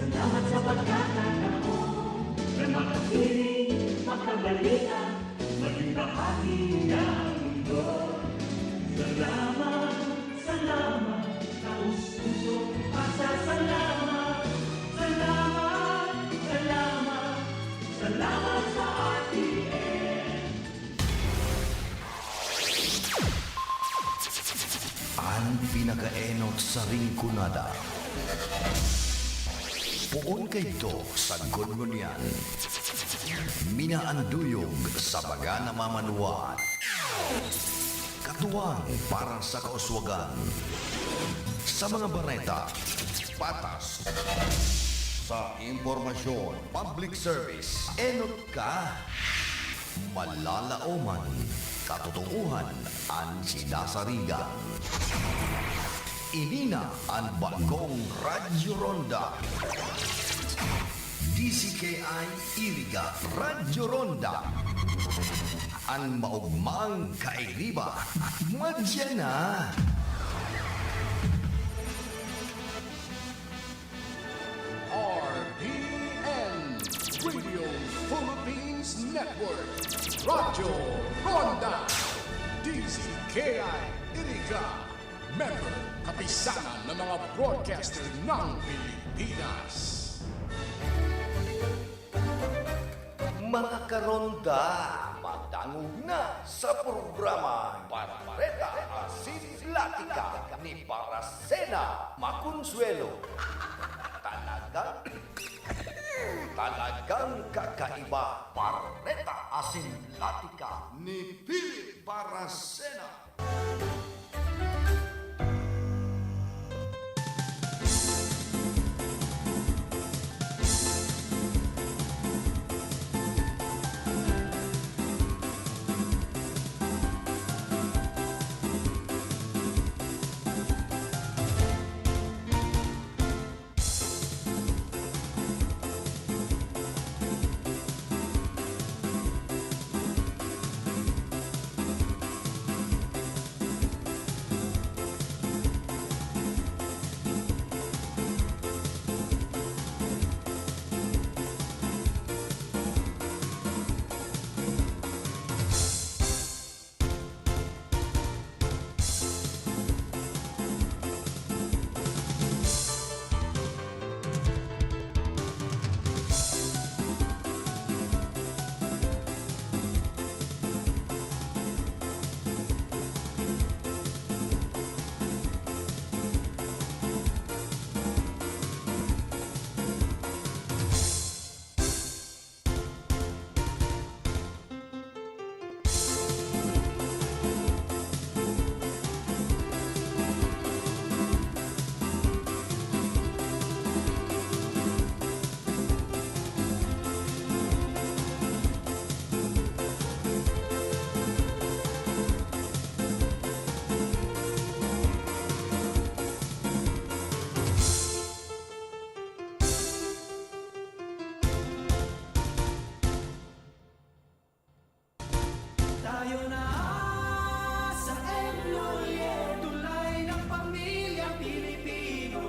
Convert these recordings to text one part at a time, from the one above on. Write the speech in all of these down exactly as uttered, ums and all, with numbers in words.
Salamat sa pagkakataon na makapiling, makabalita, maging bahagi ng mundo. Salamat, salamat, taos-pusong pasasalamat. Salamat, salamat, salamat sa R T N. An pinakaenot sa Rinconada. Poon kaidto sa Gunggunian. Minaanduyog sa mga namamanwaan. Katuwang para sa kauswagan. Sa mga bareta, patas. Sa impormasyon, public service, enot ka. Malalaoman, katotohanan an sinasarigan. Ini na an bagong Radyo Ronda. D Z K I Iriga Radyo Ronda. An maogmang kairiba, madya na. R P N, Radio Philippines Network, Radyo Ronda, D Z K I Iriga, member, Kapisanan ng mga Broadcaster ng Pilipinas. Mga karonda, madangog na sa programa Bareta Asin Latika ni Barasena Maconsuelo. Talagang, talagang kakaiba, Bareta Asin Latika ni Philip Barasena. Tayo na sa M Lhuillier, tulay ng pamilyang Pilipino.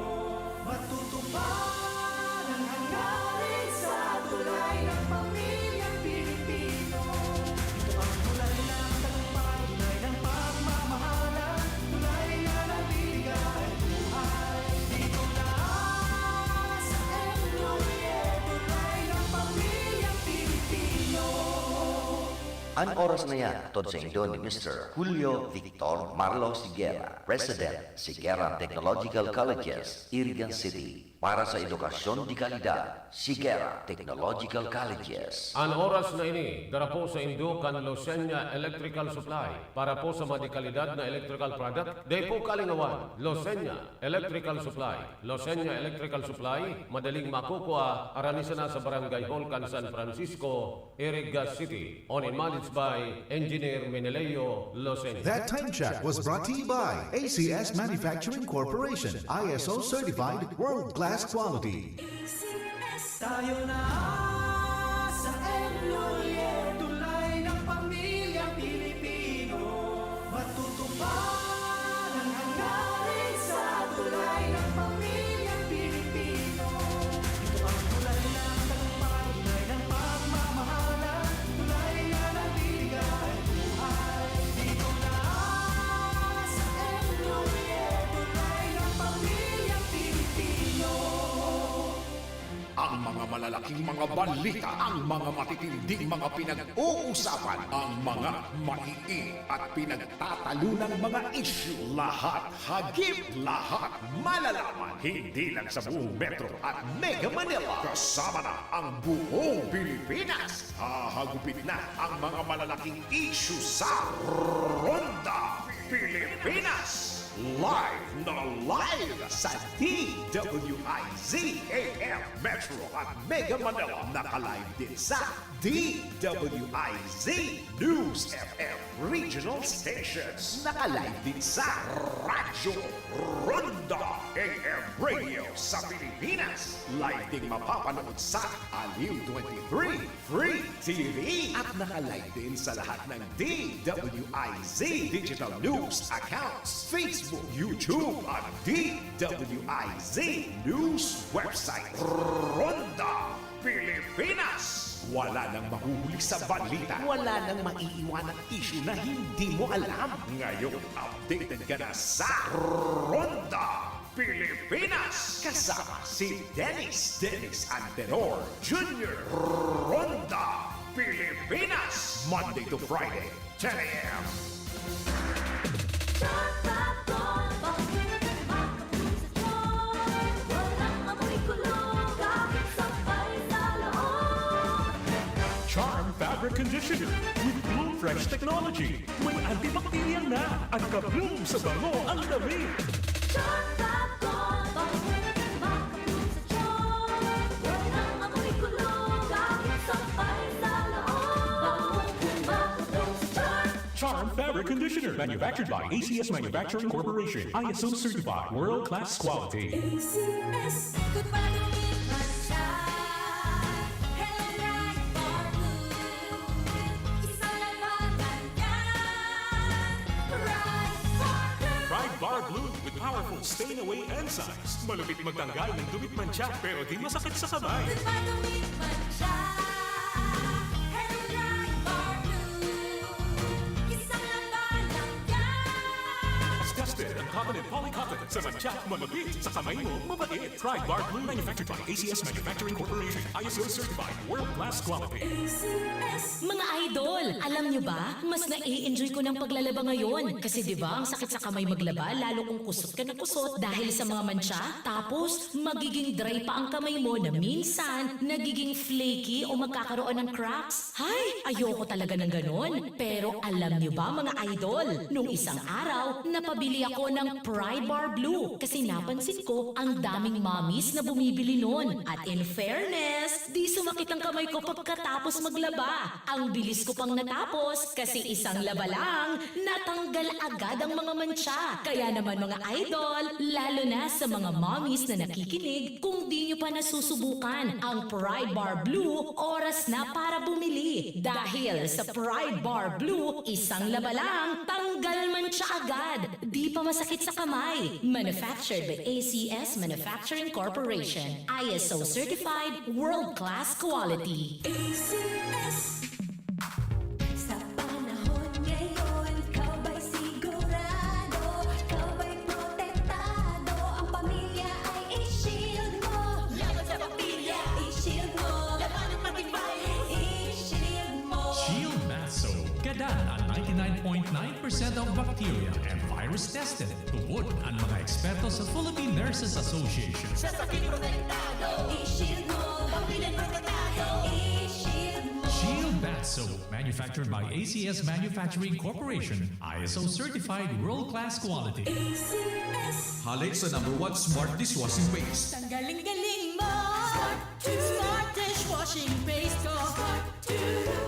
Matutupad ang hangarin sa tulay ng pamilyang Pilipino. Ito ang tulay ng tagumpay, tulay ng pagmamahalan, tulay na nagbibigay buhay. Dito na sa M Lhuillier, tulay ng pamilyang Pilipino. An oras na yan, hatod saindo ni Mister Julio Victor Marlo Siguera, President, Siguera Technological Colleges, Iriga City. Para sa edukasyon de kalidad, Siguera Technological Colleges. An oras na ini, dara po saindo kan Losenia Electrical Supply. Para po sa mga de kalidad na electrical product, dai po kalingawan, Losenia Electrical Supply. Losenia Electrical Supply, madaling makukua, arani sana sa Barangay Hall kan San Francisco, Iriga City. Owned and managed by Engineer Meneleo Losenia. That time check was brought to you by A C S Manufacturing Corporation, I S O certified, world-class quality. Tayo na sa M Lhuillier, tulay ng pamilyang Pilipino. Matutupad ang hangarin sa tulay ng pamilyang Pilipino. Ito Malalaking mga balita, ang mga matitinding mga pinag-uusapan, ang mga maiinit at pinagtatalunang mga isyu, lahat hagip, lahat malalaman. Hindi lang sa buong Metro at Mega Manila, kasama na ang buong Pilipinas. Hahagupit na ang mga malalaking isyu sa Ronda Pilipinas. Live na live sa D W I Z A M Metro at Mega Manila. Naka-live din sa D W I Z News F M Regional Stations. Naka-live din sa Radyo Ronda A M Radio sa Pilipinas. Live ding mapapanood sa Aliw twenty-three Free T V. At naka-live din sa lahat ng D W I Z digital news accounts, Facebook, YouTube, at D W I Z news website. Ronda Pilipinas. Wala nang mahuhuli sa balita. Wala nang maiiwanang isyu na hindi mo alam. Ngayong updated ka na sa Ronda Pilipinas. Kasama si Dennis, Dennis Antenor Junior. Ronda Pilipinas. Monday to Friday, ten a.m. Charm Fabric Conditioner with Bloom Fresh Technology. May antibacterial na at ka-bloom sa bango ang damit. Charm Fabric Conditioner, manufactured by A C S Manufacturing Corporation. I S O certified, world-class quality. A C S. Goodbye, Dominic Mancha. Hello, Right Bar Blue. Isa lang ba yan? Right Bar Blue. Right Bar Blue with powerful stain away enzymes. Malupit magtanggal ng dumit mancha, pero di masakit sa kamay. Goodbye, Dominic Mancha. Hello, Right Bar Blue. Isa lang ba yan? Disgusted ang cotton and polycotton sa mancha, malupit sa kamay mo, mabait. Pride Bar Blue, manufactured by A C S Manufacturing Corporation. I S O certified, world-class quality. A C S. Mga idol, alam nyo ba? Mas nai-enjoy ko ng paglalaba ngayon. Kasi 'di ba, ang sakit sa kamay maglaba, lalo kung kusot ka na kusot dahil sa mga mantsa. Tapos, magiging dry pa ang kamay mo na minsan nagiging flaky o magkakaroon ng cracks. Hay! Ayoko talaga ng ganon. Pero alam nyo ba, mga idol, nung isang araw, napabili ako ng Pride Bar Blue kasi napansin ko ang daming mommies na bumibili nun. At in fairness, di sumakit ang kamay ko pagkatapos maglaba. Ang bilis ko pang natapos kasi isang laba lang, natanggal agad ang mga mantsa. Kaya naman, mga idol, lalo na sa mga mommies na nakikinig, kung di nyo pa nasusubukan ang Pride Bar Blue, oras na para bumili. Dahil sa Pride Bar Blue, isang laba lang, tanggal mantsa agad. Di pa masakit sa kamay. Manufactured by A C S Manufacturing Corporation. I S O certified, world-class quality. A C S. Sa panahon ngayon, ikaw ba'y sigurado? Ikaw ba'y protektado? Ang pamilya ay i-shield mo. Laban sa bakterya, i-shield mo. Laban ng matibay, i-shield mo. Shield Bath Soap. Gadan ang ninety-nine point nine percent of bacteria and virus tested. Tubod ang mga eksperto sa Philippine Nurses Association. Sa sakit protektado, i-shield mo. Pamilya protektado, i-shield mo. Shield Bath Soap, manufactured by A C S Manufacturing Corporation, I S O certified, world-class quality. A C S. Halik sa number one smart dishwashing paste. Tanggaling-galing mo. Smart dishwashing paste ko.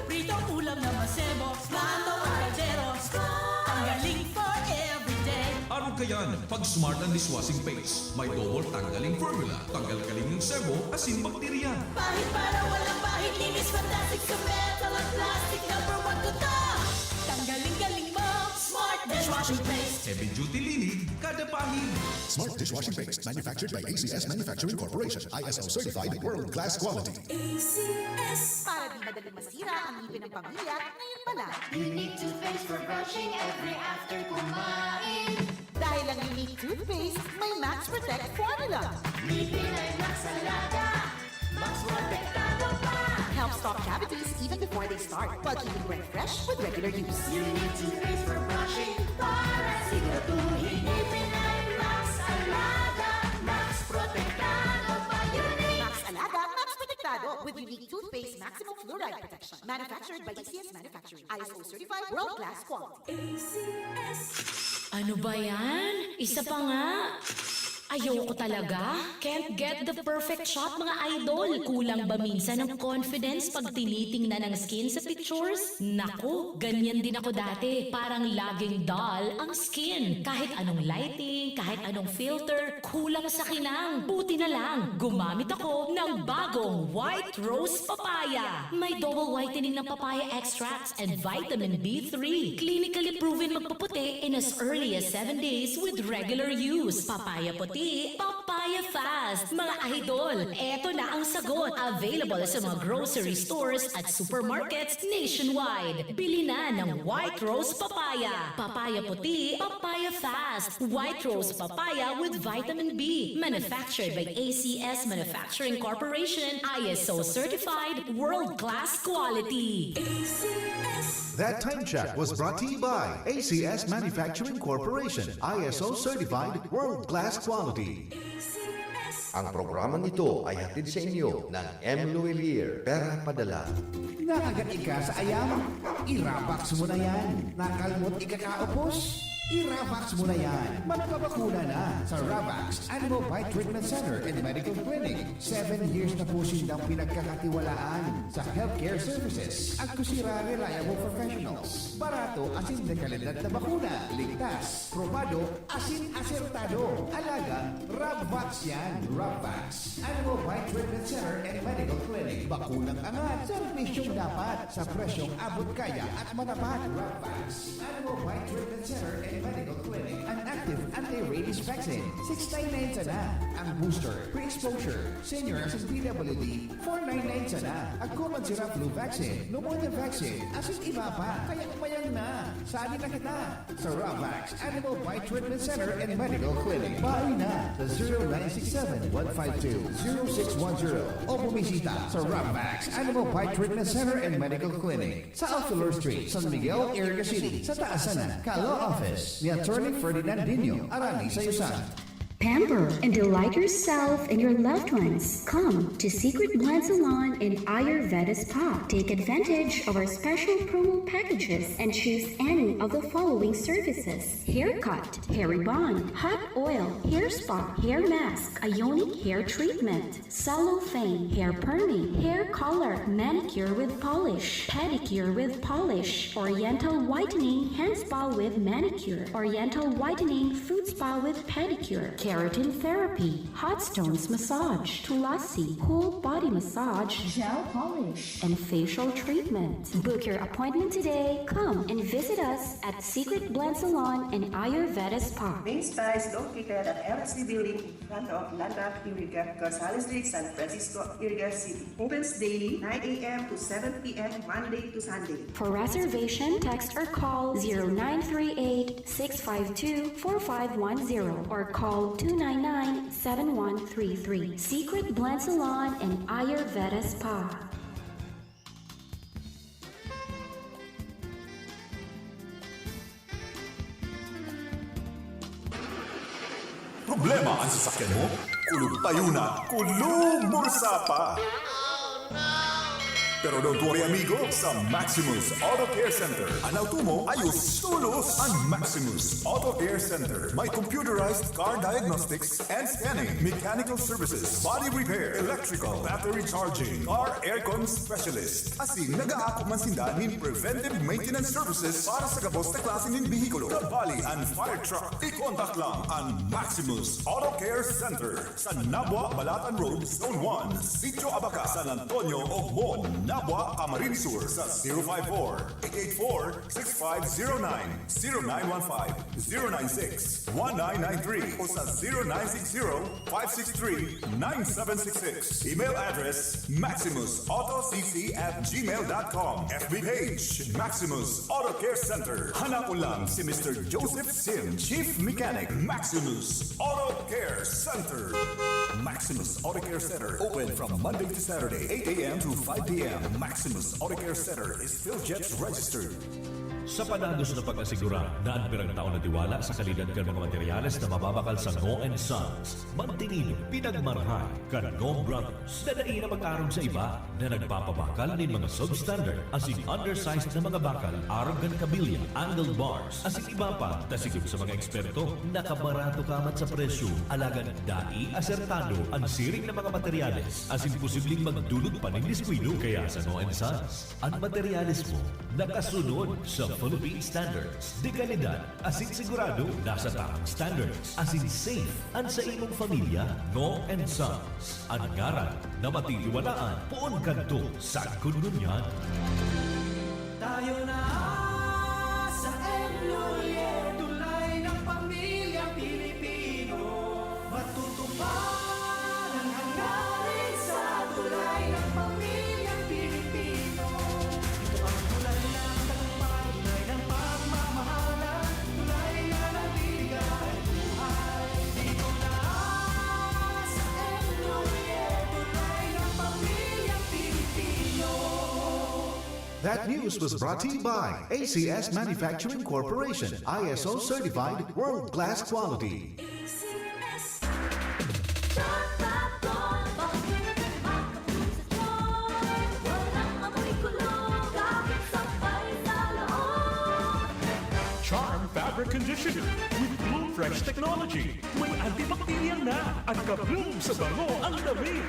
Prito ulam na masebo, plato o kaldero. Ang galing for everyday. Arog kaiyan, pag Smart ang dishwashing paste. May double tanggaling formula, tanggal kaling ng sebo, asin bakterya. Pahid para walang bahid, linis fantastic sa metal at plastic, number one ko to. Tanggaling-galing mo, Smart dishwashing paste. Heavy duty linig, kada pahid. Smart dishwashing paste, manufactured by A C S Manufacturing Corporation, I S O certified, world class quality. A C S. Para di madaling masira ang ngipin ng pamilya, ngayon pa lang. Unique toothpaste for brushing every after kumain. Dahil ang Unique toothpaste may Max Protect formula. Ngipin ay Max Alaga, Max Protect. Stop cavities even before they start while keeping breath fresh with regular use. You need toothpaste for brushing para siguraduhin. Ipinay Max Alaga, Max Protektado pa, unique. Max Alaga, Max Protektado with unique toothpaste maximum fluoride protection. Manufactured by A C S Manufacturing. I S O certified, world-class quality. A C S. Ano ba yan? Isa pa nga! Ayoko talaga. Can't get the perfect shot, mga idol. Kulang ba minsan ang confidence pag tinitingnan ang skin sa pictures? Naku, ganyan din ako dati. Parang laging dull ang skin. Kahit anong lighting, kahit anong filter, kulang sa kinang. Buti na lang, gumamit ako ng bagong White Rose Papaya. May double whitening ng papaya extracts and vitamin B three. Clinically proven magpaputi in as early as seven days with regular use. Papaya puti, papaya fast. Mga idol, eto na ang sagot. Available sa mga grocery stores at supermarkets nationwide. Bili na ng White Rose Papaya. Papaya puti, papaya fast. White Rose Papaya with vitamin B. Manufactured by A C S Manufacturing Corporation. I S O certified, world-class quality. A C S. That time check was brought to you by A C S Manufacturing Corporation, I S O certified, world-class quality. A C S. Ang programang ito ay hatid sa inyo ng M. Luelier, Pera Padala. Nakagat ika sa ayam? I-Ravax mo na yan. Nakalmot ika kaupos? I-Ravax mo na yan. Magpabakuna na sa Ravax Animal Bite Treatment Center and Medical Clinic. Seven years na po sindang pinagkakatiwalaan sa healthcare services. Agko sira reliable professionals. Barato asin de kalidad na bakuna. Ligtas, probado, asin asertado. Alaga, Ravax yan. Ravax. Animal Bite Treatment Center and Medical Clinic. Bakunang angat, serbisyong dapat, sa presyong abot kaya at matapat. Ravax. Animal Bite Treatment Center and Medical Clinic. An active anti-rabies vaccine. Six nine nine sana. Ang booster, pre-exposure, senior asin P W D, four nine nine sana. Agko man sira flu vaccine, pneumonia vaccine, asin iba pa. Kaya umayang na. Sali na kita sa Ravax Animal Bite Treatment Center and Medical Clinic. Bahay na sa zero nine six seven, one five two, zero six one zero o bumisita sa Ravax Animal Bite Treatment Center and Medical Clinic sa Alcalor Street, San Miguel, Iriga City, sa taas sana ka law office ni Attorney Ferdinand Dino, Arani sa Yusan. Pamper and delight yourself and your loved ones. Come to Secret Blend Salon and Ayurveda Spa. Take advantage of our special promo packages and choose any of the following services: haircut, hair rebond, hot oil, hair spa, hair mask, ionic hair treatment, cellophane, hair perming, hair color, manicure with polish, pedicure with polish, oriental whitening, hand spa with manicure, oriental whitening, foot spa with pedicure, keratin therapy, hot stones massage, tulasi, whole body massage, gel polish, and facial treatment. Book your appointment today. Come and visit us at Secret Blend Salon and Ayurveda Spa. Main Spa is located at L S D Building in front of Landmark Iriga, Gonzales Street, San Francisco, Iriga City. Opens daily nine a.m. to seven p.m. Monday to Sunday. For reservation, text or call zero nine three eight, six five two, four five one zero or call two nine nine, seven one three three. Secret Blend Salon and Ayurveda Spa. Problema an sasakyan mo? Kulog tayo na, kulog mursa pa! Pero don't worry, amigo, sa Maximus Auto Care Center, an auto mo ayos tolos. An Maximus Auto Care Center may computerized car diagnostics and scanning, mechanical services, body repair, electrical, battery charging, car aircon specialist. Asin nag-aako man sinda nin preventive maintenance services para sa gabos na klase nin behikulo, kabali an fire truck. I-contact lang an Maximus Auto Care Center sa Nabua Balatan Road, Zone one, Sitio Abaca, San Antonio, Ogmon, Nabua, Camarines Sur sa zero five four, eight eight four, six five zero nine, zero nine one five, zero nine six, one nine nine three o sa zero nine six zero, five six three, nine seven six six. Email address, maximus auto c c at gmail dot com. F B page, Maximus Auto Care Center. Hanapon lang si Mister Joseph Sim, Chief Mechanic, Maximus Auto Care Center. Maximus Auto Care Center, open from Monday to Saturday, eight a.m. to five p.m. Maximus Auto Care Center is PhilJets registered. Sa padagos na pag-asigura na an pirang taon na tiwala sa kalidad kan mga materyales na mababakal sa Ngo and Sons, mantinido, pinagmarahay kan Ngo Brothers na dai na mag-arog sa iba na nagpapabakal nin mga substandard asin undersized na mga bakal arog kan kabilya, angled bars, asin iba pa, ta sigon sa mga eksperto, nakabarato ka man sa presyo, alagad dai asertado an siring na mga materyales, asin posibleng magdulot pa nin diskuido. Kaya sa Ngo and Sons, an materyales mo nakasunod sa Philippine standards de kalidad, asin sigurado nasa tamang standards, asin safe an sa imong pamilya. Ngo and Sons, an ngaran na matitiwalaan poon kadto sagkod ngunyan. Tayo na sa Enloye, tulay ng pamilyang Pilipino. Matutupad ang hangarin sa tulay ng pamilyang Pilipino. Ito ang tulay ng tagumpay, tulay ng pagmamahalan, tulay na nagbibigay buhay. Dito na sa Enloye, tulay ng pamilyang Pilipino. That news was brought to you by A C S Manufacturing Corporation, I S O certified, world-class quality. A C S. Walang amoy kulog kahit sabay sa loob. Charm Fabric Conditioner with Bloom Fresh Technology. May antibacterial na at ka-bloom sa bango ang damit.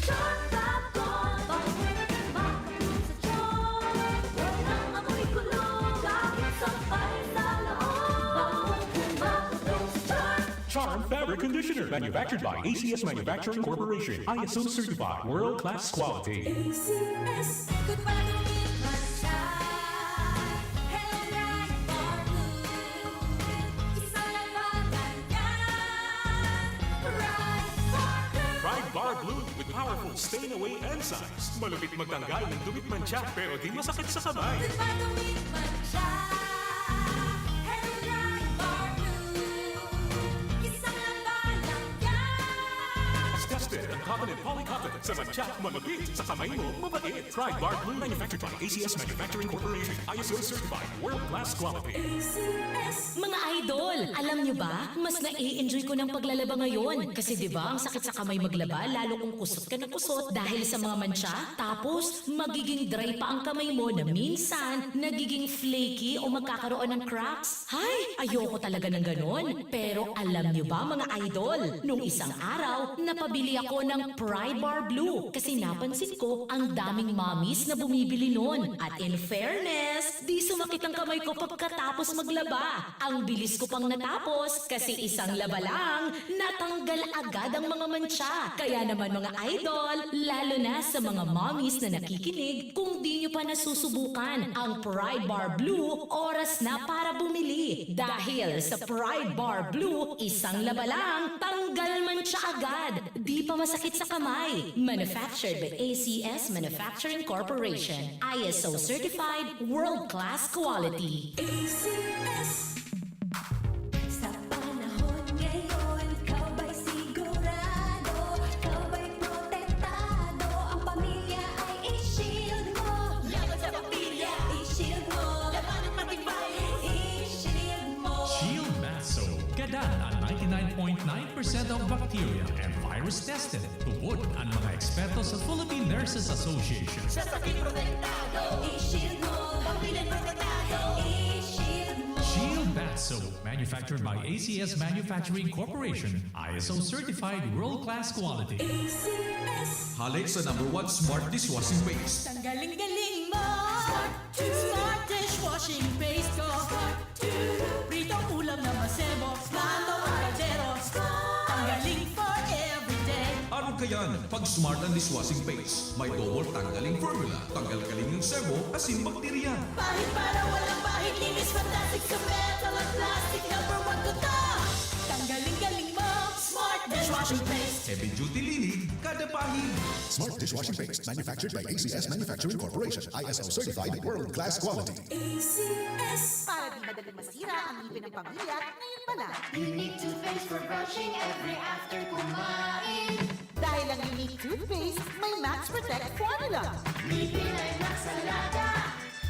Charm Fab Gold, bango na makapulong sa charm. Walang amoy kulog kahit sabay sa loob. Bango kung makapulong sa charm. Charm Fabric Conditioner, manufactured by A C S Manufacturing Corporation, I S O certified, world-class quality. A C S. Kung madumi man siya, Hellride Bar Blue. Isa lang pangalan yan, Pride Bar Blue. Pride Bar Blue with powerful stain away enzymes. Malupit magtanggal ng dumi't mantsa, pero di masakit sa kamay. Kung madumi man siya, Hellride Bar Blue. Isa lang pangalan yan. Tested ang cotton and polycotton. Sa mantsa, malupit. Sa kamay mo, mabait. Pride Bar Blue, manufactured by A C S Manufacturing Corporation. I S O certified, world-class quality. A C S. Mga idol, alam nyo ba? Mas nai-enjoy ko ng paglalaba ngayon. Kasi di ba, ang sakit sa kamay maglaba, lalo kung kusot ka na kusot dahil sa mga mantsa. Tapos, magiging dry pa ang kamay mo na minsan nagiging flaky o magkakaroon ng cracks. Hay, ayoko talaga ng ganon. Pero alam nyo ba, mga idol, nung isang araw, napabili ako ng Pride Bar Blue kasi napansin ko ang daming mommies na bumibili nun. At in fairness, di sumakit ang kamay ko pagkatapos maglaba. Ang bilis ko pang natapos kasi isang laba lang, natanggal agad ang mga mantsa. Kaya naman, mga idol, lalo na sa mga mommies na nakikinig, kung di nyo pa nasusubukan ang Pride Bar Blue, oras na para bumili. Dahil sa Pride Bar Blue, isang laba lang, tanggal mantsa agad. Di pa masakit sa kamay. Manufactured by A C S Manufacturing Corporation. I S O certified, world-class quality. A C S. Sa panahon ngayon, ikaw ba'y sigurado? Ikaw ba'y protektado? Ang pamilya ay i-shield mo. Laban sa bakterya, i-shield mo. Labanan pati virus, i-shield mo. Shield Bath Soap. Gadan ang ninety-nine point nine percent of bacteria and virus tested. Tubod ang mga eksperto sa Philippine Nurses Association. Sa sakit protektado, i-shield mo. Pamilya protektado, i-shield mo. Shield Bath Soap, manufactured by A C S Manufacturing Corporation, I S O certified, world-class quality. A C S. Hale sa number one smart dishwashing paste. Ang galing-galing mo. Smart dishwashing paste ko. Pritong ulam na masebo, plato o kaldero. Tanggaling for everyday. Arog kaiyan, pag Smart ang dishwashing paste. May double tanggaling formula. Tanggal kaling ang sebo, asin bakterya. Pahid para walang pahid, linis fantastic sa metal at plastic. Number one ko to. Tanggaling galing mo, Smart Dish. Washing paste. Heavy duty linig kada bahid. Smart dishwashing paste, manufactured by A C S Manufacturing Corporation, I S O certified, world class quality. A C S. Para di madaling masira ang ngipin ng pamilya, ngayon pa lang. Unique toothpaste for brushing every after kumain. Dahil ang Unique Toothpaste may Max Protect Formula. Ngipin ay Max Alaga,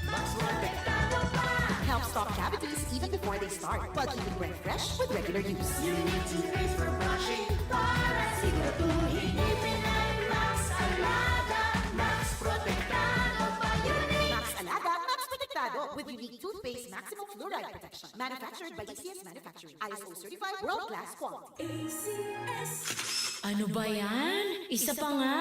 Max Protektado pa. Help stop cavities even before they start, while keeping breath fresh with regular use. Unique toothpaste for brushing para siguraduhin ngipin ay Max Alaga, Max Protektado pa. Unique. Max Alaga, Max Protektado with Unique Toothpaste Maximum Fluoride Protection. Manufactured by A C S Manufacturing. I S O certified, world class quality. A C S. Ano ba yan? Isa pa nga?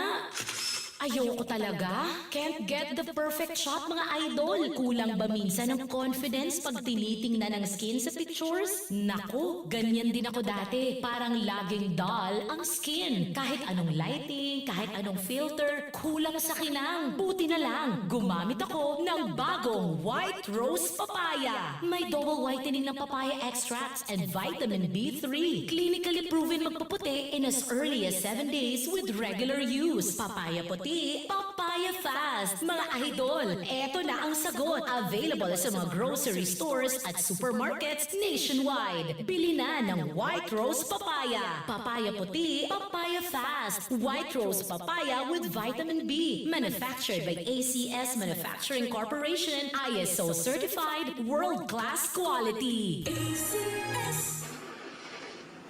Ayoko talaga. Can't get the perfect shot, mga idol. Kulang ba minsan ang confidence pag tinitingnan ang skin sa pictures? Naku, ganyan din ako dati. Parang laging dull ang skin. Kahit anong lighting, kahit anong filter, kulang sa kinang. Buti na lang, gumamit ako ng bagong White Rose Papaya. May double whitening ng papaya extracts and vitamin B three. Clinically proven magpaputi in as early as seven days with regular use. Papaya puti, papaya fast. Mga idol, eto na ang sagot. Available sa mga grocery stores at supermarkets nationwide. Bili na ng White Rose Papaya. Papaya puti, papaya fast. White Rose Papaya with vitamin B. Manufactured by A C S Manufacturing Corporation. I S O certified, world class quality. A C S.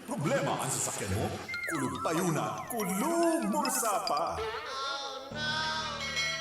Problema ang sasakyan mo? Kulog tayo na, kulog mursa pa!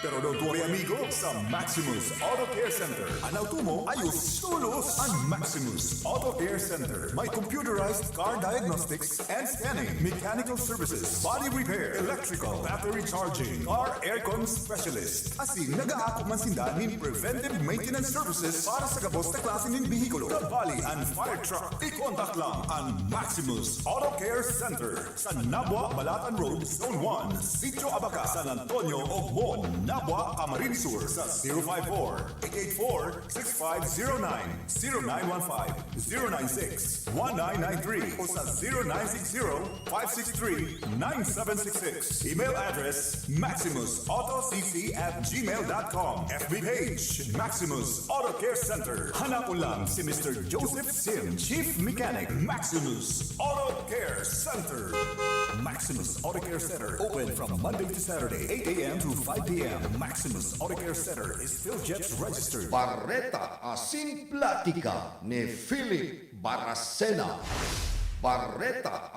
Pero don't worry, amigo, sa Maximus Auto Care Center, an auto mo ayos tolos. An Maximus Auto Care Center may computerized car diagnostics and scanning, mechanical services, body repair, electrical, battery charging, car aircon specialist. Asin nag-aako man sinda nin preventive maintenance services para sa gabos na klase nin behikulo, kabali an fire truck. I-contact lang an Maximus Auto Care Center sa Nabua, Balatan Road, Zone one, Sitio Abaca, San Antonio, Ogmon, Nabua, Camarines Sur sa zero five four, eight eight four, six five zero nine, zero nine one five, zero nine six, one nine nine three o sa zero nine six zero, five six three, nine seven six six. Email address, maximusautocc at gmail dot com. F B page, Maximus Auto Care Center. Hanapon lang si Mister Joseph Sim, Chief Mechanic, Maximus Auto Care Center. Maximus Auto Care Center, open from Monday to Saturday, eight a.m. to five p.m. Maximus Auto Care Center is PhilJets registered. Bareta asin platika ni Philip Baracena. Bareta